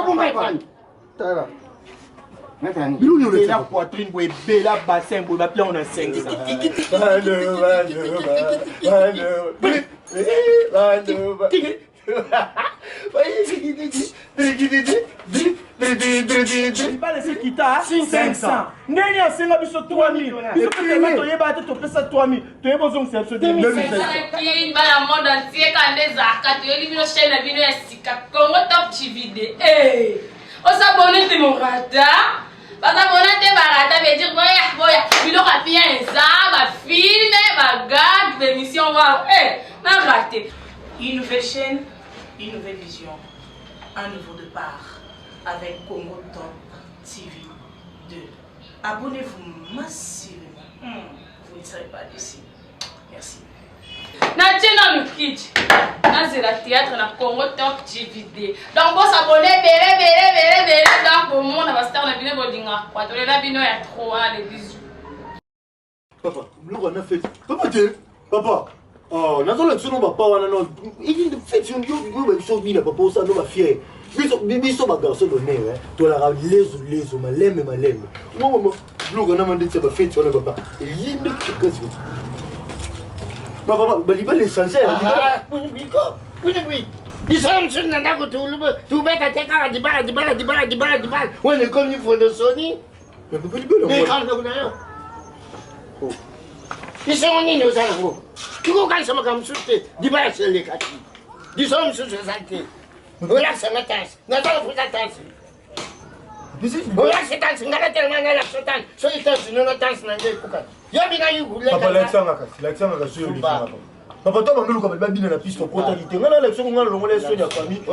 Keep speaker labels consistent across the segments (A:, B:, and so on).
A: Obunga epani.
B: Tala.
C: Bela poitrine boye bela bassin boye bapia na 500. Libala esi kita 500 ndenge asenga biso 3000 biso mpe toyeba te topesa 3000 toyeba ozongisa biso
D: 2500 bana monde entier ka nde ezalaka toyeli bino chaîne na bino ya sika Congo Top TV de eh osabone te mon rata basabone te barata veut dire boya boya biloko ya bien eza bafilme bagag baémission wao eh na rate.
E: Une nouvelle chaîne, une nouvelle vision, un nouveau départ avec Congo Top TV 2. Abonnez-vous massivement. Vous ne serez pas déçus. Merci.
D: Natie nanu kiti nazela théâtre na Congo Top TV donc bosabone ebele ebele ebele ebele donc bomona bastar na bino bolinga kwa tolela bino ya trop allez bisous.
B: Papa, biloko wana feti. Papa te, papa. Oh, nazolakisa no bapa wana no. Feti yo yo ba biso bina papa osala no ba fier. Biso biso ba garçon d'honneur, hein. Tolaka lezo lezo malembe malembe. Mama biloko wana mandeti ya ba feti wana papa. Eyinde kasi. Papa, balibala essentiel.
A: Biso mosusu na ndako tobeta te kaka libala libala libala libala libala wana ekomi fondosoni na yo bisengo nini oza nango kikokanisa makambo mosusu te libala selekaki lisolo mosusu ezali te olakisa nga tansi naza kofuta tansi olakisa tansi nga natelema nalakisa tansi soki tansi nono tansi na nge ekukana yo bina
B: yugulelakisanga kasi lakisanga kasi oyo olekisanga papa to bango luka babina na piste okotaki te ngai nalakisa ko ngai nalongola ye soni ya famille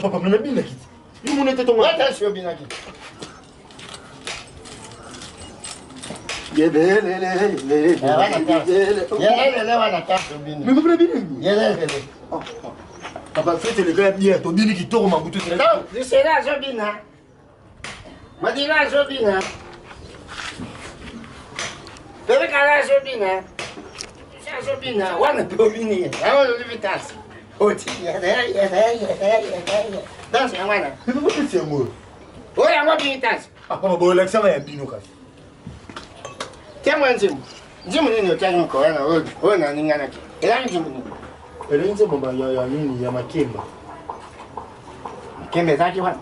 B: papa nabinaki te yo mona ete tongo
A: obinaki
B: Papa fete le gars bien tobini kitoko mabutu
A: lisela azobina madila azobina pelekala azobina azobina wana mpe obini yango olobi tasi oti danse yango wana
B: yango
A: oyo yango abini danse
B: papa bolakisanga ya bino kasi
A: tiamwa nzembo nzembo nini otiaki mokolo wana oyo naninganaki ezali nzembo nini
B: ezali nzembo ya nini ya makemba
A: makemba ezalaki wana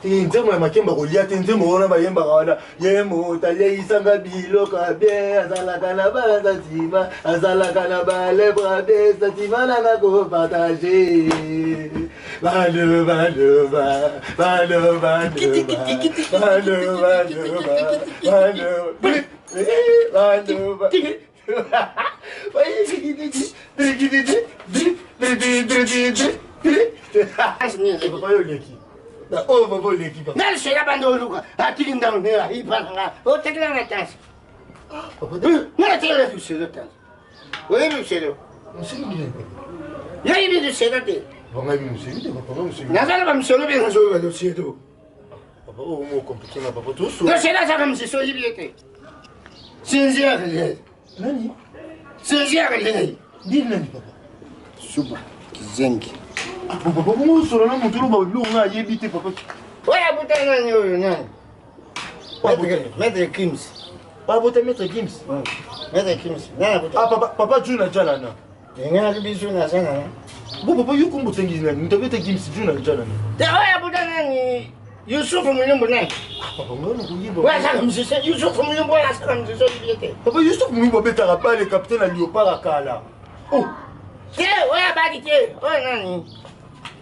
B: te nzembo ya makemba kolia te nzembo wana bayembaka wana ye moto aleisanga biloko ya bien azalaka na bana nsima azalaka na balebra bien santima nanga kopartage bano bano bano bano bano bano bano bano bano
A: Nalisela bando oluka atiki ndalo ne ayibananga otekela na tansi nga natekela luselo tansi oyebi luselo yoyebi luselo te naza na bamisolo mpe nazoyeba luselo luselo azaka mosisi oyebi ye te sinzia
B: Nani?
A: Sinzia relais.
B: Ndini nani papa?
A: Suba kizengi.
B: Ah, papa bongo osolo na moto oloba biloko nga ayebi te papa.
A: Oyo abuta nani oyo nani? Maître Kims.
B: Abota Maître Gims.
A: Maître Kims. Nani abuta?
B: Ah papa papa Juna Jalana.
A: Nga nabi Juna Jalana.
B: Bo papa yo kombo tangi nani? Moto abeta Gims Juna Jalana.
A: Te oyo abuta nani? Yusufu Muyumbu nani?
B: Papa nga nakoyeba.
A: Oyo asala musicien Yusufu Muyumbu oyo asala musicien oyebi ye te.
B: Papa Yusufu Muyumbu abetaka bale capitaine ya Léopard ya kala. Oh.
A: Te oyo abaki te oyo nani?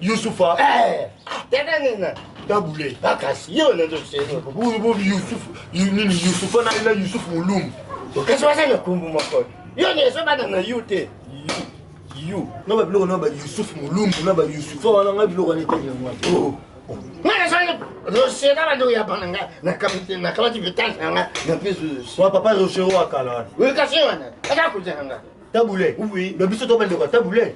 B: Yusufa.
A: Eh, tata nini na?
B: Tabule.
A: Bakasi yo na nzoselo.
B: Bo Yusufu nini Yusufa na na Yusufu Mulumbu.
A: Kasi waza na kombo moko. Yo ni ezo bana na yo te.
B: Yo. Na ba biloko na ba Yusufu Mulumbu na ba Yusufa wana nga biloko wana etali yango.
A: Oh. Nga nazali Rochera bando ya bana nga na kamati vitesse na nga na pesu.
B: Wa papa Rochero akala wana.
A: Oui kasi wana. Aka kuza nga.
B: Tabule.
A: Oui.
B: Na biso to bandeko tabule.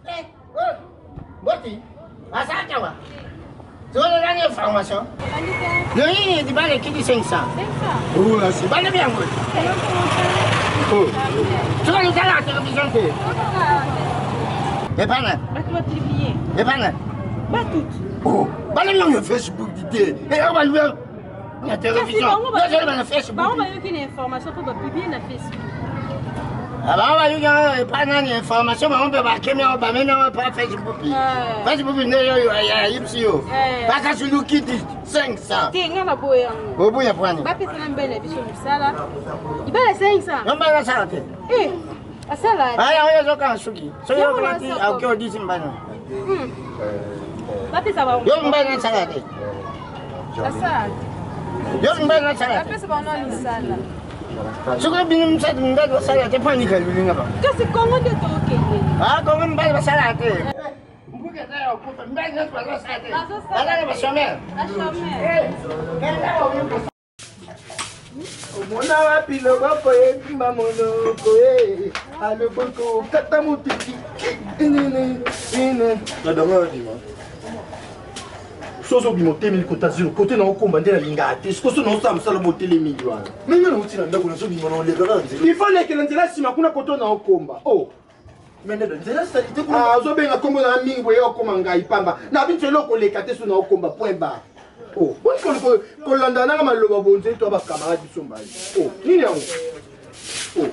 A: Eh, oh, Boti, asante wa. Tolo nani formation? Nini di bale kiti 500. 500. Oui, c'est bale bien. Soki otalaka télévision te. Epana.
D: Bato bapublie.
A: Epana.
D: Batutu.
A: Oh, bana mingi na Facebook te. Eh, bana na télévision. Bazali na Facebook.
D: Bango bayoki na information mpo bapublie na Facebook.
A: Bango bayoki yango epa nani information bango mpe bakemi yango bamemi yango epa Facebook. Facebook nde oyo ayebisi yo. Bakasuluki ti 500.
D: Te nga naboya yango.
A: Oboya pwani.
D: Bapesa na mibali na biso mosala. Libala 500.
A: Yo mbala asala te.
D: Eh, asala.
A: Aya oyo azokanga suki. Soki okolati akoki odisi mbana.
D: Bapesa bango.
A: Yo mbala asala te.
D: Asala.
A: Yo mbala asala te.
D: Bapesa bango misala.
A: Soki bino misatu mibali basala te mpo anika lulinga ba.
D: Kasi Kongo nde tokende.
A: Ah Kongo mibali basala te. Mbuka eza ya kokufa mibali nyonso bazosala te. Baza na bachomeur.
D: Bachomeur.
C: Omona wapi loboko esimba monoko e aloboko kata motiki
B: nadanga adima
C: soki ozobima otemeli kota zero kote na okomba nde nalingaka te sikoyo so naosala mosala botelemeli wana
B: ndenge nauti na ndako nazobima na oleka kaka nzela
C: il faut lekela nzela nsima kuna kote na okomba o
B: nzela salite kuna
C: azobenga nkombo na mingi boye okoma ngai pamba na binso eloko koleka te so na okomba point barre o boni kolanda nanga maloba bonzeli to bacamarade biso mbali o nini yango o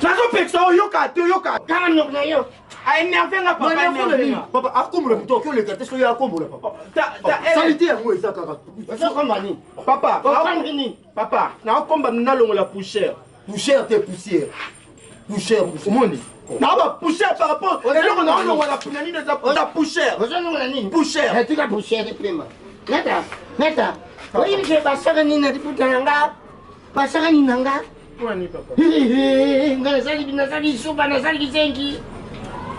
C: nazopekisa oyoka te oyoka
A: Kanga monoko na yo.
C: aénerve nga papa énerve nga
B: papa akombola moto akoki oleka te soki akombola papa salite yango eza kaka
A: Ozokomba nini?
C: Papa,
A: Okomba nini?
C: Papa, naokomba nalongola poussière.
B: Poussière te poussière. Poussière,
C: omoni. Na ba poussière par rapport eloko naolongola na nini eza poussière.
A: Ozolongola nini?
C: Poussière.
A: Natika poussière epema. Neta, neta. Oyebi ke basaka nini na liputa na nga? Basaka nini na nga? Nga nasali nasali suba nasali kisengi.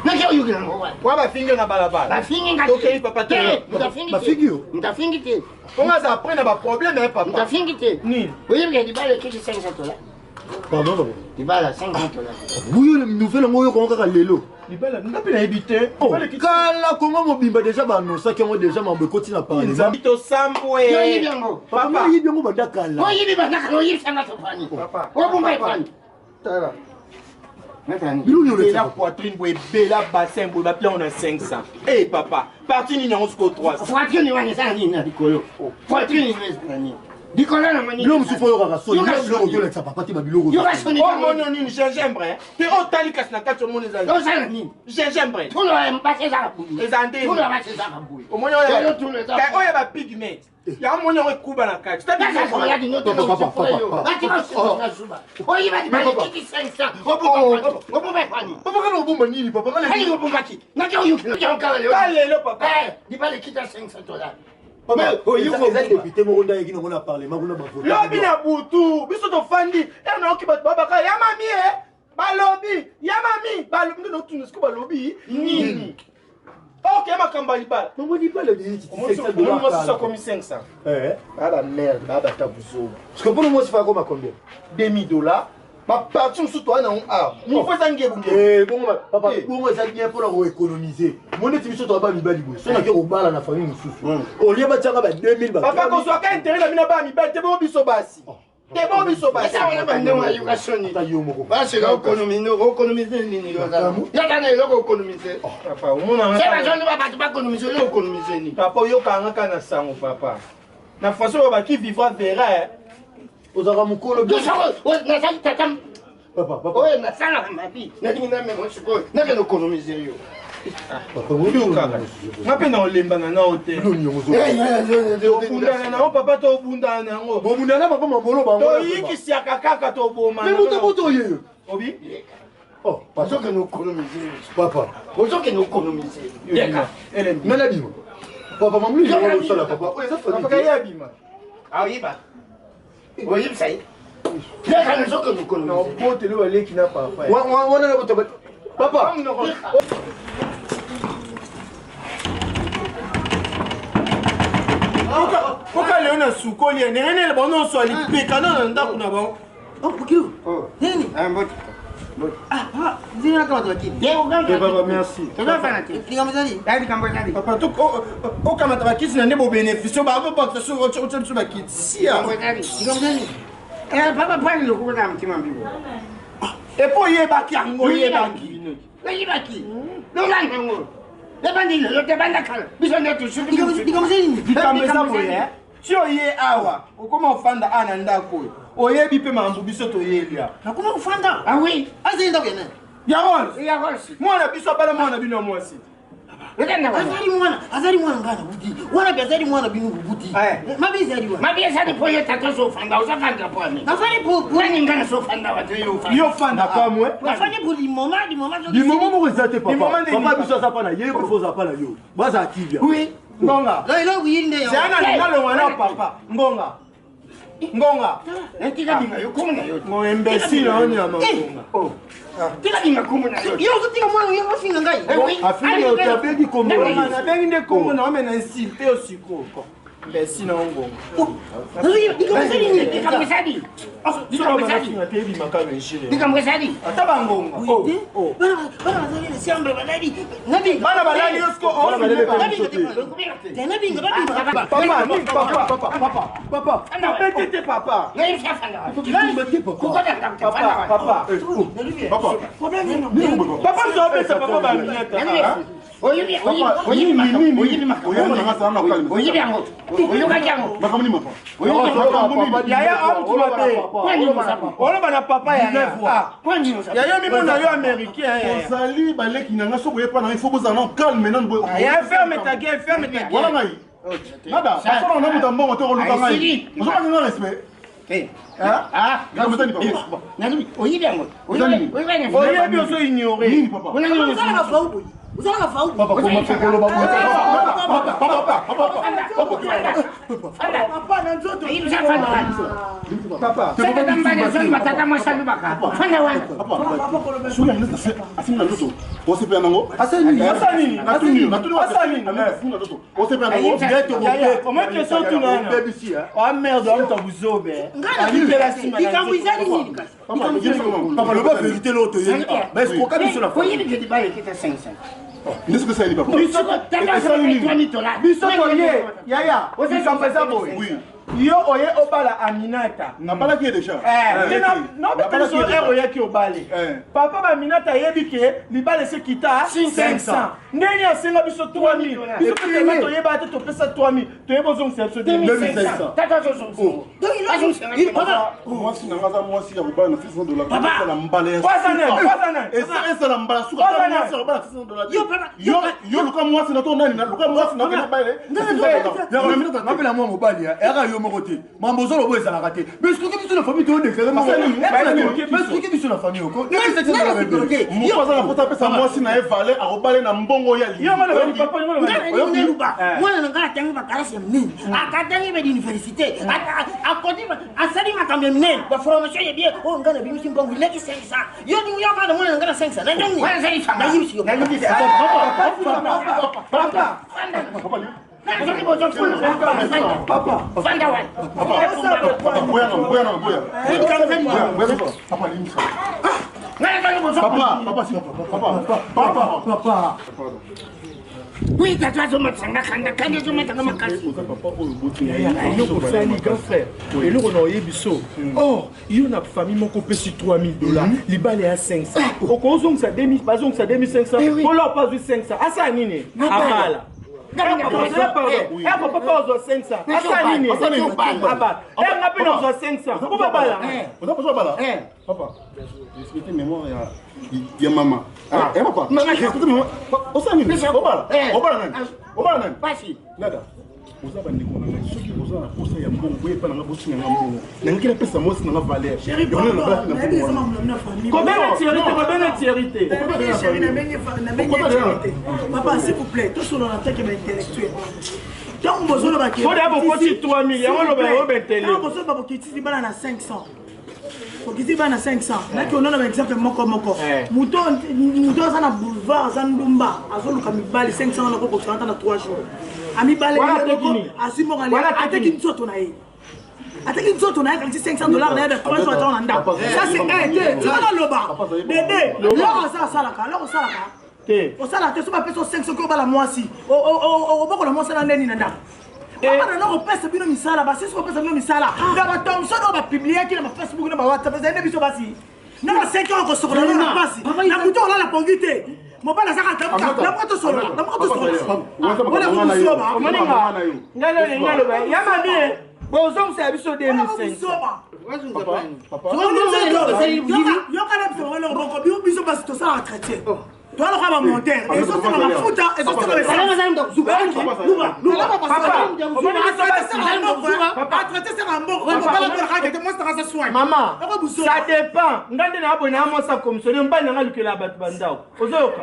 A: Nake oyokela yango wana.
C: Wa bafingi na balabala.
A: Bafingi nga.
C: Tokei papa te.
A: Bafingi yo. Mutafingi te.
C: Ponga za après na ba problème hein papa.
A: Mutafingi te.
C: Nini?
A: Oyebi ke libala ekeki 500 dollars.
B: Pardon papa.
A: Libala 500 dollars.
B: Buyo nouvelle yango oyoka kaka lelo.
C: Libala nga mpe nayebi te.
B: Kala Kongo mobimba deja banosaki yango deja mambo ekoti na parlement.
C: Tosambwe.
A: Oyebi yango.
B: Papa oyebi yango banda kala.
A: Oyebi banda kala oyebisanga tofani.
C: Papa.
A: Obumba efani.
C: Tala.
B: Biloko
C: ebela poitrine boye ebela bassin boye bapia yango na 500 e papa parti nini yango sikoyo 300
A: Poitrine wana eza nini na likolo? Poitrine eza nini? Likolo na moni.
B: Biloko mosusu oyokaka soni. Biloko okolakisa papa te babiloko.
A: Yoka soni.
C: Omoni nini gingembre te otali kasi na kati omoni eza
A: Osala nini?
C: Gingembre.
A: Tulo ya mpasi ezaka boye.
C: Eza nde.
A: Tulo ya mpasi ezaka boye.
C: Omoni oyo ya bapigment. Yango moni yango ekuba na kati.
B: Papa kana obomba nini papa
C: lelo papa.
A: Libala ekita 500 dollars.
B: Eza député moko nde ayeki nango na parlement kuna bavote.
C: Lobi na butu biso tofandi ere nayoki bato babaka ya mami e balobi ya mami balobi nde notuna siko balobi nini ok makambo ya libala
B: Mama libala
C: omoni mwasi akomi 500 baa bamerde baa bata buzoba
B: Parce que mpona mwasi fa akoma combien
C: 2000 dollars baparti mosusu toa nango awa mofo eza ngebungebu
B: bongo papa bongo eza bien mpona koéconomiser mo neti biso toa bamibali boye so nake kobala na famille mosusu olie batianga ba 2000
C: papa kozwaka intérêt na bino baa mibali te bongo biso basi te bongo biso basi
A: Eza wana bandenge ayoka soni.
B: ata yo moko
A: Baseka okonomize nini yaka na eloko okonomize.
C: papa omona
A: Se bazongi ba bato bakonomize oyo okonomize nini?
C: papa oyokanga kaka na sango papa na façon oyo baki vivra vera
B: ozalaka mokolo
A: Nazali tata
B: papa papa
A: oyo nasalaka mabi nalingi namema sikoyo nakende okonomize yo.
B: papa
C: kaka nga mpe na olembana nao te tobundana nango papa tobundana nango
B: bobundana papa mabolo bango
C: toyikisiaka kaka tobomana
B: me moto moto oyeyo
C: obi
B: oh papa
A: Ozokende okonomize
B: papa
A: ozokende okonomize
C: yeka elembi
B: nani abima papa mamulu yango osala papa oyo eza
C: papa
B: famille
C: ye abima
A: aoyiba oyebisa ye yaka nazokende okonomize
C: oboteli baleki na papa
B: wana na boto papa
C: koka leo na sukoli ya ndenge nele bango nyonso alipeka na na ndako na bango
F: Nini? Nzini na kama tuwakini.
C: papa merci
F: Likambo ezali?
C: papa okamata bakiti na nde bobénéficie babobakisa otya biso bakiti sia
F: Likambo ezali?
A: Papa pani lokuta mtima mbibo.
C: Epo oyebaki yango, oyebaki.
A: Oyebaki. Lolanda yango. Ebandi lelo te, banda kala. Biso nde tosuki.
F: Likambo ezali nini?
C: Likambo eza boye, ti oye awa, okoma ofanda awa na ndako oyo. Oyebi mpe makambo biso toyeli awa.
F: Nakoma kofanda.
A: Ah oui.
F: Azali ndako ya nani?
C: Ya Rolls.
A: Ya Rolls.
C: Mwana biso abala mwana bino ya mwasi.
F: Azali mwana, azali mwana ngai nabuti. Wana mpe azali mwana bino bobuti. Mabe ezali wana.
A: Mabe ezali mpo yo tata ozofanda, ozofanda mpo ani?
F: Nafandi mpo
A: nani ngai nazofanda wa te yo ofanda.
C: Yo ofanda
B: kamwe.
F: Nafandi mpo limoma, limoma.
B: Limoma moko eza te papa.
C: Limoma nde
B: Papa biso aza pa na ye, ko aza pa na yo. Baza kibia.
A: Oui.
C: Ngonga.
F: Lelo oyili nde yango.
C: Zana nalongwa na papa. Ngonga. Ngonga.
A: Tika binga yo kombo na yo.
C: Ngo imbécile oyo nyama ngonga.
A: Oh. Tika binga kombo na yo.
F: Yo ozotika mwana yo ofinga ngai.
B: Afinga yo te, abengi kombo na yo.
C: Nabengi nde kombo na yo mais na insulte yo sikoyo. Imbécile na yo ngonga.
A: Likambo ezali.
C: Likambo te ebimaka na
A: Likambo ezali.
C: Ata bangonga.
F: Bana bazali na chambre balali.
C: Bana balali yo sikoyo.
B: Bana balali
F: Te nabinga babinga.
C: Papa, papa, papa, papa, papa. Papa te papa. Papa, papa.
G: Papa.
C: Papa nzobesa papa ba minata.
A: Oyebi yango. Oyokaki yango.
G: Makambo nini papa?
C: Yaya amutu mabe. Oloba na papa yaya. Yaya mimona yo américain.
G: Ozali baleki na nga soki oyepa na ngai faut bozala nano calme nano boye.
C: Yaya ferme ta gueule, ferme ta gueule.
G: Wana ngai. Nada, basala na moto ya mbongo te koluka ngai. Ozomaka nga respect. Likambo eza nini papa?
A: Oyebi yango.
C: Oyebi ozo ignorer.
G: Nini papa?
F: Ozalaka fau boye. Ozalaka fau boye.
G: Papa koma mpe koloba boye. Papa, papa, papa, papa.
E: Papa na nzoto.
C: Papa.
G: Soki yango asimbi na nzoto osepela nango
C: Asa nini? Asa nini?
G: Natuni, natuni,
C: Asa nini?
G: asimbi na nzoto osepela nango
C: Yaya, comment question tuna wana?
G: obebisi
C: Ah merde, amuta buzobe.
F: Likambo ezali nini kasi?
B: Papa loba vérité lelo toyebi. Ba escroka biso na famille.
A: Oyebi ke libala ekita 500.
G: nde soki esali papa
C: Biso toye, yaya, likambo eza boye.
G: Oui.
C: Yo oye obala Aminata.
G: nabalaki ye déjà
C: nobeta biso ere oyaki obale.
G: Eh.
C: Papa ba Aminata ayebi ke libala esi ekita 500. Ndenge asenga biso 3000. Biso mpe tellement toyeba te topesa 3000. Toyeba ozongisa biso 2500.
A: Tata ozongisa.
G: mwasi na nga aza mwasi ya kobala na 600 dollars esala mbala ya
C: Waza nani? Waza nani?
G: esala mbala suka
C: Waza nani?
G: mwasi ya kobala 600 dollars
F: Yo, papa,
G: yo yo luka mwasi na to nani na luka mwasi na kena bale
B: Ngapela mwa mobali eyaka yo moko te mambo ozoloba ezalaka te mais soki biso na famille toyodeklare soki biso na famille oko
G: moto aza na mposa apesa mwasi na ye valeur akobale na mbongo ya
C: Yo ngana bani papa yo ngana
F: Ngai nalingi naluba. Mwana na ngai atangi bakalasi ya minene. Akatangi ba université. Akoti asali makambo ya minene. Ba formation ya bien. Oyo ngai nabimisi mbongo eleki 500. Yo ndingi yo kaka na mwana na ngai na 500. Na ndenge nini? Nayebisi yo.
C: Papa.
G: Papa papa papa papa
C: papa
A: Oui, tata azomatisa kanda kanda ezomatanga makasi.
G: oza papa oyo oboti
C: eloko osali grand frère eloko na oyebi so or yo na famille moko opesi 3000 dollars libala ya 500 okozongisa bazongisa 2500 mpo pa azwi 500 asala nini abala papa pa ozwa 500 asala nini abala nga mpe nazwa 500 mpo babala
G: oza mposa babala papa respecte mémoire ya ya mama eh papa respecte mémoire osala nini obala obala nani obala nani
A: Pasi.
G: nada oza bandeko na ngai soki oza na posa ya mbongo boyepa na ngai bosinga nga mbongo nangaki napesa mwasi na nga valeur yango nabalaki na mbongo wana
C: kobena tieri te kobena tieri te
E: Papa, s'il vous plaît, tous on attaque intellectuel. ntango bozoloba
C: Faut d'abord bokoti 3000, yango loba yango bentele.
E: ntango bozoloba bokitisi bana na 500 bokitisi bana na 500 naki onona ba exemple moko moko moto moto aza na boulevard aza ndumba azoluka mibali 500 wana kokokisa ata na 3 jours amibale
C: Wana
E: ye
C: ateki
E: moko
C: nini?
E: azwi moko
C: Wana
E: alia
C: ateki
E: ateki nzoto na ye ateki nzoto na ye akanisi 500 dollars na ye na 3 jours ata na ndako ça c'est un te tika naloba dede loko aza asalaka loko osalaka
C: te
E: osala te so bapesa yo 5 soki obala mwasi obokola mwasi na ndeni na ndako bana na kopesa bino misala basisi kopesa bino misala na bathomson oyo bapubliaki na bafacebook na bawhatsapp ezali nde biso basi. Na ba 5 heures kosokola na pasi. Na butu olala pongi te. Mobali azaka namuka tosolola, namuka tosolola. Wana kubuzoba.
A: Omoni nga ngai nalingi naloba ya mabe bozongisa ya biso 2500.
E: Yoka na biso eloko moko, biso basi tosalaka chrétien, toaloka bamontere, ezosenga mafuta, ezosenga.
A: Mama, ça dépend. Nga nde naboye na mwasi ya commissionnaire, mobali nanga alukela bato bandako, ozoyoka.